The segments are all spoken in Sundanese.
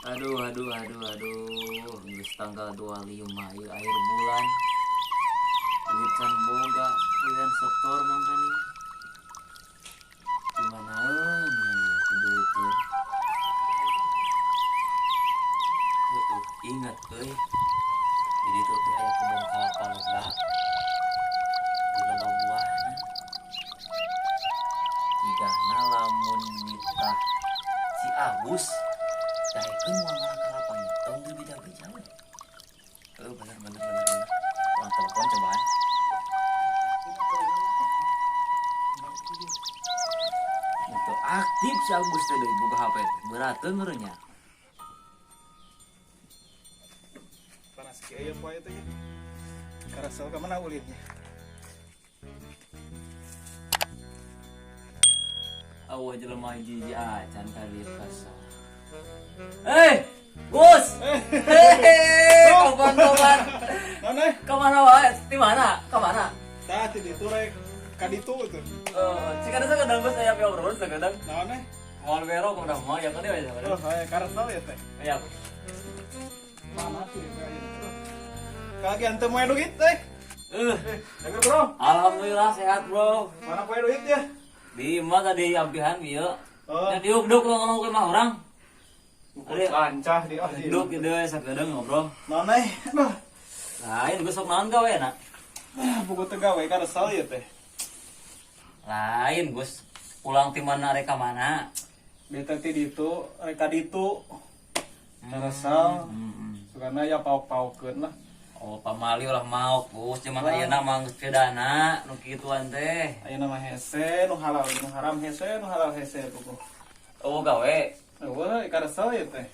Aduh, aduh, aduh, aduh, geus tanggal 25 ieu akhir bulan. Duit can boga, bulan setor mangkani. Gimanaeun ya ku duit teh? Heueuh, ingat euy. Di ditu teh aya kebun kalapa lega. Loba buahna. Jigana lamun nitah si Agus daekeun moal ngala kalapanya, tong dibija-bija we. Heueuh, bener bener bener bener. Urang telepon cobaan. Itu aktif si Agus teh deui boga HP teh. Beurateun meureun nya. Panas kieu ya poe teh. Karasel ka mana ulinnya? Awa jelema hiji-hiji acan ka dieu kasar. Hei, Gus. Hei, kapan kapan? Naon eh? Ka mana wae? Di mana? Ka mana? Tah ti ditu rek ka ditu tuh. Eh, cik ada sakadang Gus aya obrolan sakadang. Naon eh? Moal bero kudu moal ya kan ya Oh, aya karasel ya teh. Ya. Panas sih kayaknya. Kalian teu moe duit teh. Denger bro. Alhamdulillah sehat, Bro. Mana poe duit ya? Di imah tadi ampihan ieu. Oh. Ya diuk-duk ngomong ke imah urang. Ukur lancah di ah di. Duduk gitu sakedeung ngobrol. Naon eh? Aduh. Lain geus sok naon gawe na? Ah, buku teu gawe karasel ya teh. Lain Gus, pulang ti mana rek ka mana? Beta ti ditu rek ka ditu. Karasel. Sugana ya pauk-paukeun lah. Oh, pamali ulah maok, Gus. Cuman ayeuna mah geus dana nu kituan teh. Ayeuna mah hese nu halal nu haram hese nu halal hese buku. Oh, gawe. Eueuh karasel ya teh.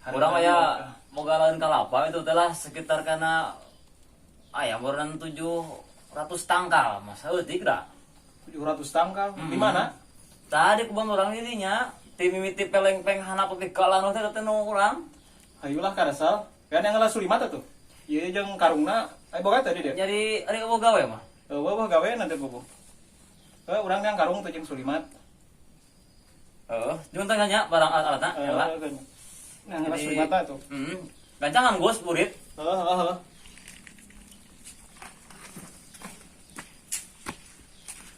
Urang aya mogalaeun kalapa itu teh lah sekitar kana aya meureun 700 tangkal, masa eutik da. 700 tangkal. Di mana? Tadi kebon urang di dinya, ti mimiti pelengpeng hanap ti kalanu teh teh nu urang. Hayulah karasel. Kan yang ngelas sulimat tuh. Ieu jeung karungna aya boga tadi dia. Jadi ari eueuh gawe mah. Eueuh gawe nanti buku. Heuh urang yang karung teh jeung sulimat. Heeh, jeung teh nya barang alat-alatna heula. Nah, ngelas sulimat tuh. Heeh. Gancangan Gus burit. Heeh, heeh, heeh.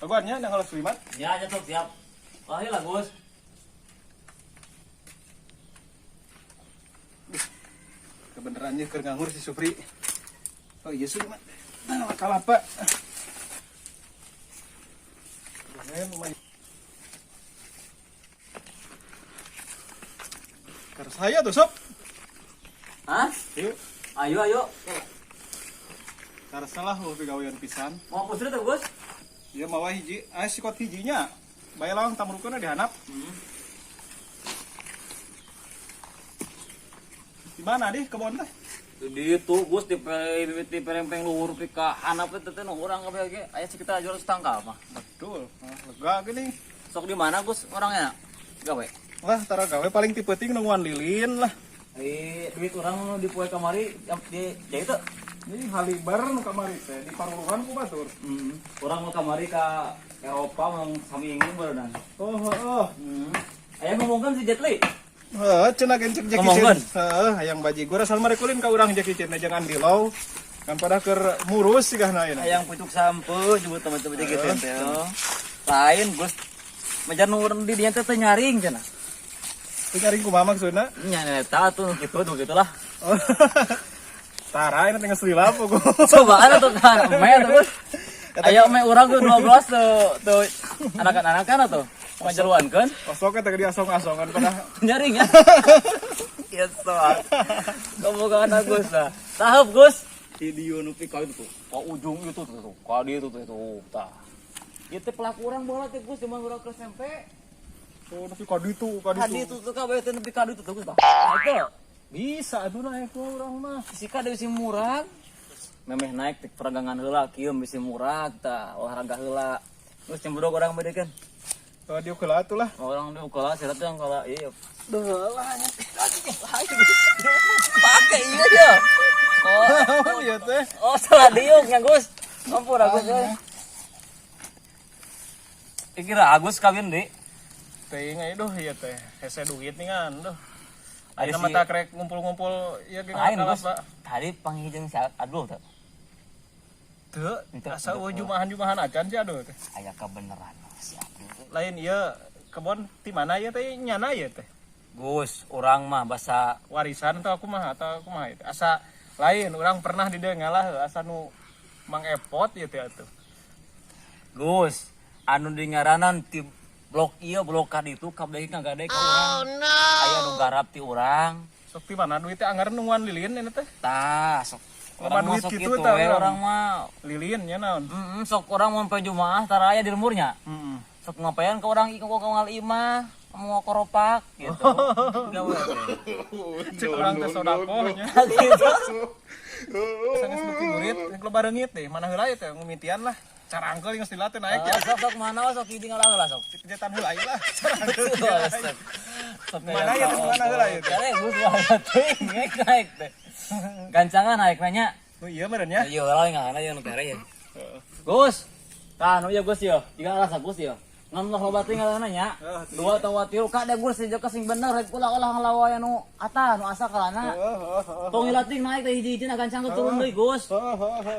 Aguannya nang ngelas sulimat. Ya, nya sok siap. Wah, lah Gus. Kebenarannya keur nganggur si Supri. Oh iya Sulimat. Nah, kalapa. Lumayan. Keur saya tuh, Sob. Hah? Yuk. Ayo, ayo. Karena salah lu gawean pisan. Mau pusri tuh, Gus? Iya mawa hiji, ah sikot hijinya. Bae lawang tamrukeun di handap. Di mana dih kebon teh? Di itu Gus di di perempeng luhur pi ka handap teh teh nu urang kabeh ge aya sekitar 200 tangkal mah. Betul. Nah, lega gini. Sok di mana Gus orangnya? Gawe. Lah tara gawe paling ti peuting nungguan lilin lah. Duit urang nu di poe kamari di ya itu. Ini halibar nu kamari teh di paruluhan ku batur. Urang mau kamari ka Eropa mau sami ingin berenang. Oh, heeh. Aya ngomongkeun si Jet Li. Heeh, cenah gencek Jackie Chan. Heeh, hayang bajigur asal mare kulin ka urang Jackie Chan jangan dilau. Kan pada keur murus sigahna ayeuna. Hayang pucuk sampe jebut teman-teman Jackie Chan teh. Lain Gus. Majar nu urang di dinya teh teu nyaring cenah. Teu nyaring kumaha maksudna? Nya eta tuh kitu tuh gitulah. Tara ini teh geus lila pokok. Cobaan atuh kan me terus. Ayo me urang ge 12 tuh tuh anak-anakan atuh. Ngajaluankeun. Osok eta ge diasong-asongan pada nyaring ya. Iya soal. Kamu Agus lah. Tahap Gus. Video nu pi ka itu tuh. Ka ujung itu tuh tuh. Ka dieu tuh tuh. Tah. Ieu teh pelaku urang bola teh Gus zaman urang ke SMP. Tuh nepi ka ditu, ka ditu. Ka ditu tuh kabeh teh nepi ka ditu tuh Gus tah. Itu. Bisa atuh naik mah urang mah. Si ka deui si murag. Memeh naik teh peragangan heula kieu bisi murag tah olahraga heula. Terus cemberok urang bedekeun. Oh, diuk heula atuh lah. Orang diuk heula, sirat yang kalau iya. Duh lah nya. Pakai iya dia. Oh, iya teh. Oh, salah diuk nya Gus. Ampun Agus. Kira Agus kawin deui. Teuing aya duh ieu teh. Hese duit ningan duh. Ayeuna mah tak rek ngumpul-ngumpul ieu ge kalapa. Tadi panggih jeung si Abdul teh. Teu, asa eueuh jumahan-jumahan acan si Abdul teh. Aya kabeneran si Abdul. Lain ieu kebon ti mana ieu teh nyana ieu teh? Gus, urang mah basa warisan atau kumaha ieu teh. Asa lain urang pernah di dieu ngalah asa nu Mang Epot ieu teh atuh. Gus, anu di ngaranan ti blok ieu blok ka ditu kabeh ngagade ka urang. Oh no. Aya nu garap ti urang. Sok ti mana duit teh anggar nungguan lilin ini teh? Tah, sok loba duit kitu tah urang mah. Lilin nya naon? Heeh, sok urang mun poe Jumaah tara aya di lemburnya. Heeh. Sok ngapain ke urang ieu ka imah, mau koropak gitu. Gawe teh. Cek urang teh sodakoh nya. Gitu. Sanggeus beuki murid, loba reungit teh, mana heula ieu teh ngumitian lah. Carangkeul geus dilatih naik ya. Sok sok mana sok hiji ngalah heula sok. Jetan heula ieu lah. Carangkeul. Mana ieu teh mana heula ieu teh. Kare Gus bae teh naik teh. Gancangan naik nanya. Nu ieu meureun nya. Ieu heula ngalah ieu nu tere ya. Gus. Tah nu ieu Gus ieu. Jiga alas Gus ieu. Ngan loba teh ngalahna nya. Dua atawa tilu ka da Gus sejak sing bener rek ulah-ulah ngalawa anu ata nu asa kalana. Tong hilating naik teh hiji-hijina gancang turun deui Gus.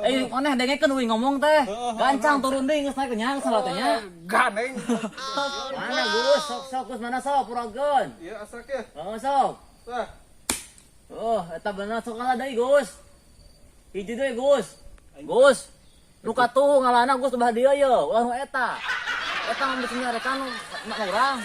Eh maneh dengekeun euy ngomong teh. Gancang turun deui geus naik nya geus salah teh nya. Ganeng. Mana Gus sok-sok Gus mana sok purageun. Ieu asak ye. Oh sok. Tah. Oh eta bener sok kalah deui Gus. Hiji deui Gus. Gus. Nu katuh ngalana Gus bah dieu ye ulah nu eta. Eta ngambil senyarekan urang.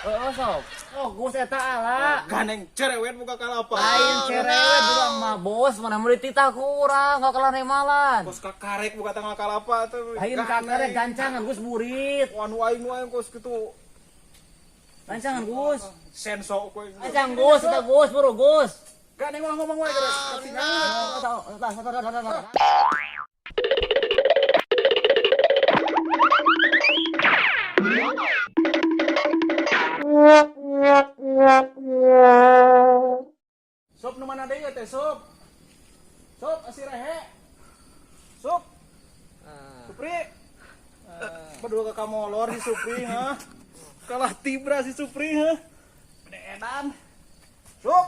Oh sok. Oh Gus eta ala. Ganeng cerewet buka kalapa. Lain cerewet urang mah bos, mana meuli titah ku urang ngakalah nemalan. Bos kakarek buka tanggal kalapa tuh. Lain kakarek gancangan Gus burit. Anu aing nu aing kos kitu. Gancangan Gus. Senso kowe. Gancang Gus, eta Gus buru Gus. Ganeng ulah ngomong wae geus. Sup nu mana deui teh sup? Sup asih rehe. Sup. Supri. Padahal ka molor si Supri ha. Kalah tibra si Supri ha. Bede edan. Sup.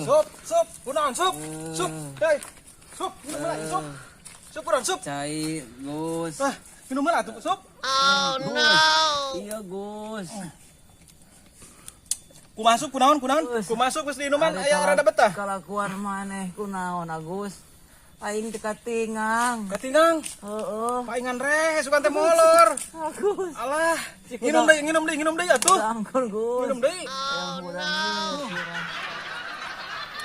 Sup, sup, kunaon sup? Sup, hei. Sup, minum heula sup. Sup kurang sup. Cai, Gus. Ah, minum heula atuh sup. Oh no. Iya, Gus. Kumaha sup kunaon kunaon? Kumaha sup geus diinuman aya rada betah. Kalakuan maneh kunaon Agus? Aing teh katingang. Katingang? Heeh. Paingan reh sugan teh molor. Agus. Alah, nginum deui atuh. Angkur Gus. Nginum deui. Oh no.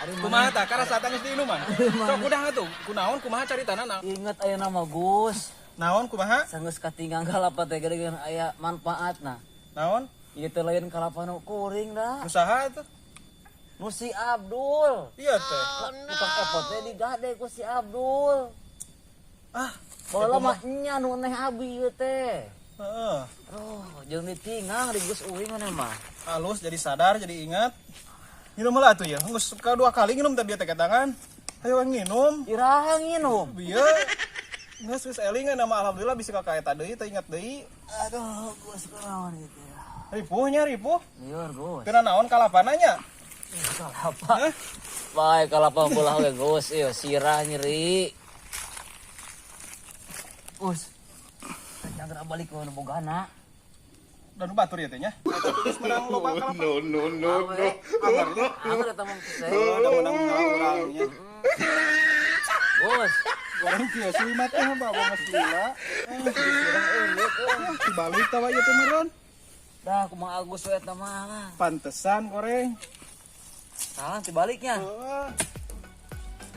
Kumaha tah karasa geus diinuman? Sok udah atuh. Kunaon kumaha caritana naon? Ingat aya nama Gus. Naon kumaha? Sanggeus katinggang kalapa teh gede aya manfaatna. Naon? Ieu teh lain kalapa nu kuring dah. Usaha atuh. Nu si Abdul. Iya teh. Tukang epot teh digade ku si Abdul. Ah, baheula mah nya nu neh abi ieu teh. Heeh. Oh, jeung ditinggang di Gus uing maneh mah. Halus jadi sadar jadi ingat. Nginum heula atuh ya. Geus kedua kali nginum teh bieu teh tangan. Ayo nginum. Iraha nginum. Bieu. Geus geus elingan nama alhamdulillah bisa ka eta deui teh ingat deui. Aduh, Gus kunaon ieu teh. Ripuh nya ripuh. Lieur Gus. Kena naon kalapana nya? Kalapa. Bae kalapa bolah we Gus, ieu sirah nyeri. Gus. Jangan balik ke nu bogana. Dan nu batur ieu teh nya. Geus menang loba kalapa. No no no no. Anggar eta mah teh. Udah menang urang nya. Gus, goreng kieu sui mah teh bawa geus lila. Dibalik tawa ieu teh meureun. Dah kumaha Agus we eta mah lah. Pantesan goreng. Salah dibaliknya. Heeh.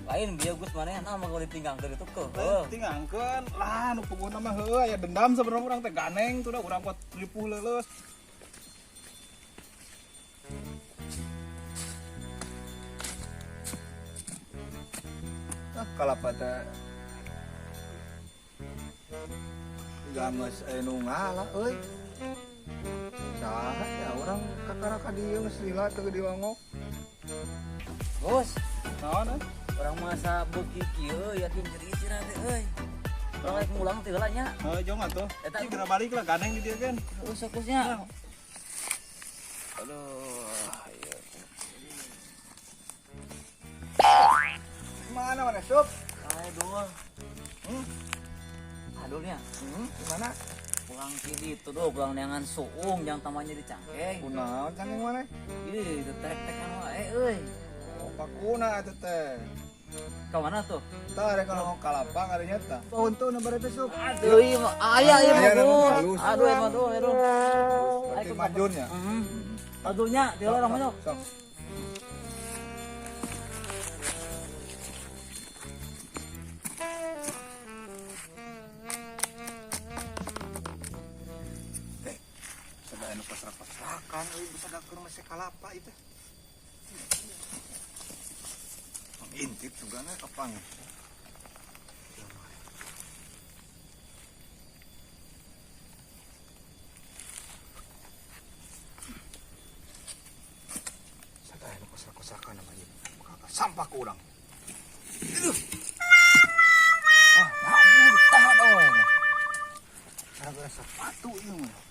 Lain bieu Gus manehna mah kalau ditinggangkeun itu keuheuh. Tingangkeun lah nu puguhna mah heueuh aya dendam sebenarnya urang teh ganeng tuh dah urang kuat ripuh leuleus. Ah kalapa teh geus aya nu ngalah euy. Saha ya urang kakara ka dieu geus lila teu diwangok. Gus, naon euy? Urang masa beuki kieu yakin nyeri sirah teh euy. Urang rek mulang teh heula nya. Heuh, jong atuh. Eta geura balik lah gandeng di dieu kan. Heeh, sok nya. Aduh, ieu. Mana mana Sup? Aduh. Aduh nya. Gimana? Pulang kiri itu doh, pulang neangan suung yang tamanya di cangkeng. Kunaon cangkeng mana? Ih, tek-tekan wae euy. Oh, pakuna eta teh. Ka mana tuh? Tah rek kalau kalapa ngarinya tah. Untung nomor teh Sup. Aduh, ieu mah aya ieu mah Gus. Aduh, emang aduh, aduh. Berarti majunnya. Heeh. Aduhnya, ti heula urang mah. Sok. Pasrak-pasrakan euy bisa dakeun mese kalapa itu. Intip sugana kapang. Sadaya nu pasrak-pasrakan nama ieu. Bakal sampah ku urang. Aduh. Ah, ngabur tah dong. Gara-gara sepatu ieu mah.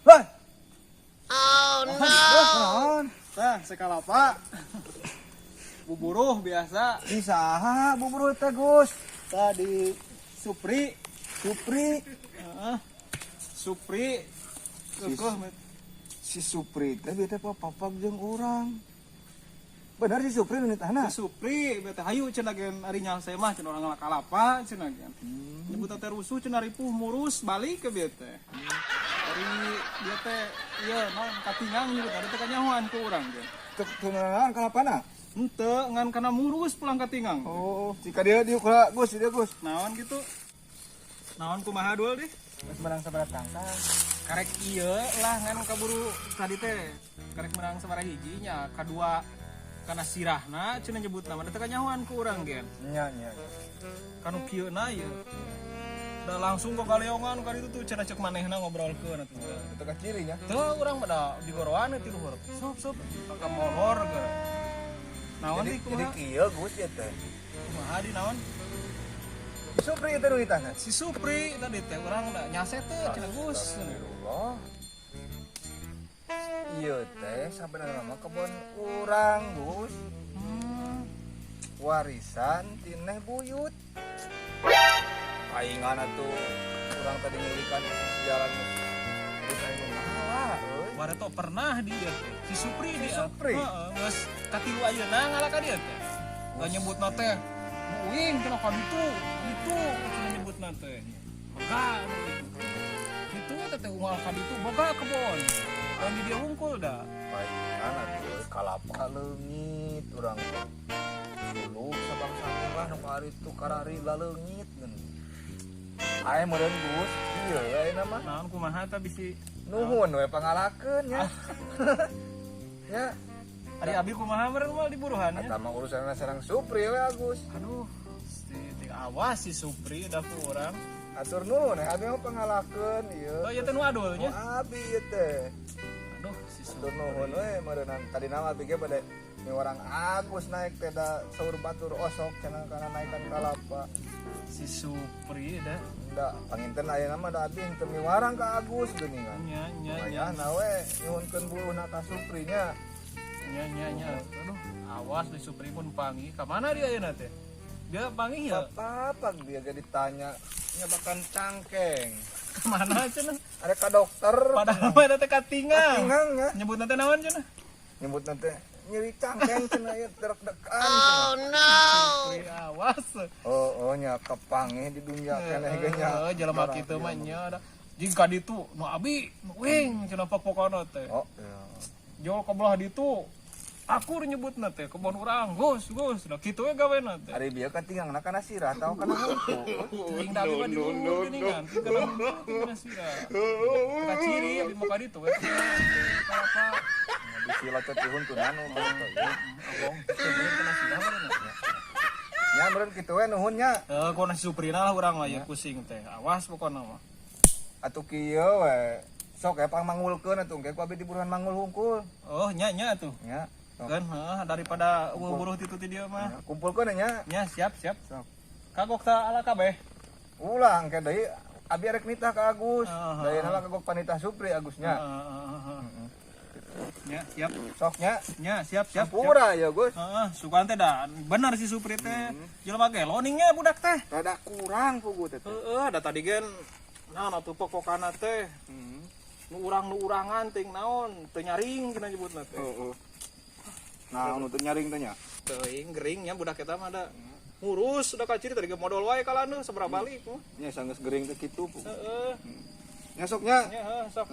Hei! Oh no. Tah, sekalapa. Buburuh biasa. Di saha buburuh teh, Gus? Tadi Supri. Supri. Heeh. Supri. Keukeeh Si Supri teh bieu teh papak jeung urang. Bener si Supri nu nitahna? Si Supri bete hayu cenah gen ari nyalse mah cenah urang ngala kalapa cenah gen. Nyebut teh rusuh cenah ripuh murus balik ke bieu teh. Ari dia teh ieu naon katingang nyebut ada teh kanyahoan ku urang ge. Teu tunanan kalapana? Henteu ngan kana murus pulang katingang. Oh, jika dia diuk heula Gus, dia Gus. Naon gitu? Naon kumaha duel deh? Geus menang sabaraha tangkal? Karek ieu lah ngan kaburu tadi teh. Karek menang sabaraha hiji nya, kadua kana sirahna cenah nyebut nama teh kanyahoan ku urang gen. Nya nya. Kanu kieu na ieu. Da langsung ke kaleongan ka ditu tuh cenah cek manehna ngobrolkeun atuh. Teu ka ciri nya. Teu urang mah da digoroan ti luhur. Sop sop ka molor geura. Naon Jadi di jadi kumaha? kieu Gus ieu teh. Kumaha di naon? Si Supri itu nu nitahna. Si Supri tadi teh urang da nyase teh cenah Gus. Astagfirullah. Ieu teh sabenerna mah kebon urang, Gus. Warisan ti neh buyut. Paingan atuh urang tadi ngilikan jalan terus aing ngalah euy. Wareto pernah di ieu teh. Si Supri Si di Supri? Heeh, geus katilu ayeuna ngalah ka dieu teh. Da nyebutna teh uing cenah ka ditu, ditu cenah nyebutna teh. Boga kitu teh teh unggal ka ditu boga kebon. Dan di dia wungkul da. Paingan atuh kalapa leungit urang. Dulu sabangsa mah nu karitu karari laleungit geun. Aing meureun Gus, ieu ayeuna mah. Naon kumaha tah bisi Nuhun we pangalakeun nya. Ya, Ari abi kumaha meureun moal diburuhan nya. eta mah urusanna sareng Supri we Agus. Aduh, si awas si Supri da ku urang. Atur nuhun abi mah pangalakeun ieu. Oh ieu teh nu adul nya. Nu abi ieu teh. Aduh, si Atur Supri. nuhun we meureunnan tadina mah abi ge bade ni orang Agus naik teh da saur batur osok cenah kana naikan kalapa. Si Supri da. Da panginten ayeuna mah da abi henteu miwarang ka Agus geuningan. Nya nya nya. Mayana we nyuhunkeun buruhna ka Supri nya. Nya nya nya. Aduh, awas di Supri pun panggih. Ka mana dia ayeuna teh? Dia panggih ya? Apa dia ge ditanya nyebakan cangkeng. Ka mana cenah? Ada ka dokter. Padahal mah eta teh katingang. Katingang nya. Nyebutna teh naon cenah? Nyebutna teh nyeri cangkeng cenah ieu derek-dekan. Oh no. Supri awas. Oh, oh nya kepanggih di dunia keneh ge nya. Heeh, jelema kitu mah nya da. Jeung ka ditu nu abi, nu uing cenah pok-pokona teh. Oh, iya. Jol ka belah ditu. Aku nyebutna teh kebon urang, Gus, Gus. Nah kitu we gawena teh. Ari bieu katingangna kana sirah atau kana huntu. Ting da abi mah di luhur geuningan, ting kana huntu ting kana sirah. Ka ciri abi mah ka ditu we. Kalapa Bisi locot di huntuna nu kitu. abong teu bener kana sirah meureun. Nya meureun kitu we nuhun nya. Heuh, ku nasi Suprina lah urang mah ya pusing teh. Awas pokona mah. Atuh kieu we. Sok ya pang mangulkeun atuh engke ku abi diburuhan mangul hungkul. Oh, nya nya atuh. Nya. Sok. Kan heeh daripada eueuh buruh titu ti dieu mah. Nya, kumpulkeun nya. Nya siap siap. Sok. Kagok ta ala kabeh. Ulah engke deui abi arek nitah ka Agus. Heeh. Dayana lah kagok panitah Supri Agusnya. Heeh. Nya siap. Sok nya. Nya siap siap. Siap. Hampura ya Gus. Heeh, sugan teh da bener si Supri teh. Jelema gelo ningnya budak teh. Rada kurang pugu teh. Heeh, da tadi gen naon atuh pokokana teh. Nu urang nu urangan ting naon teu nyaring kena nyebutna teh. Heeh. Nah, nu teu nyaring teh nya. Teuing gering nya budak eta mah da. Ngurus udah kaciri tadi ge modal wae kalaneuh sabaraha balik. Nya sanggeus gering teh kitu pugu. Heeh. Nya sok nya. Nya heuh sok.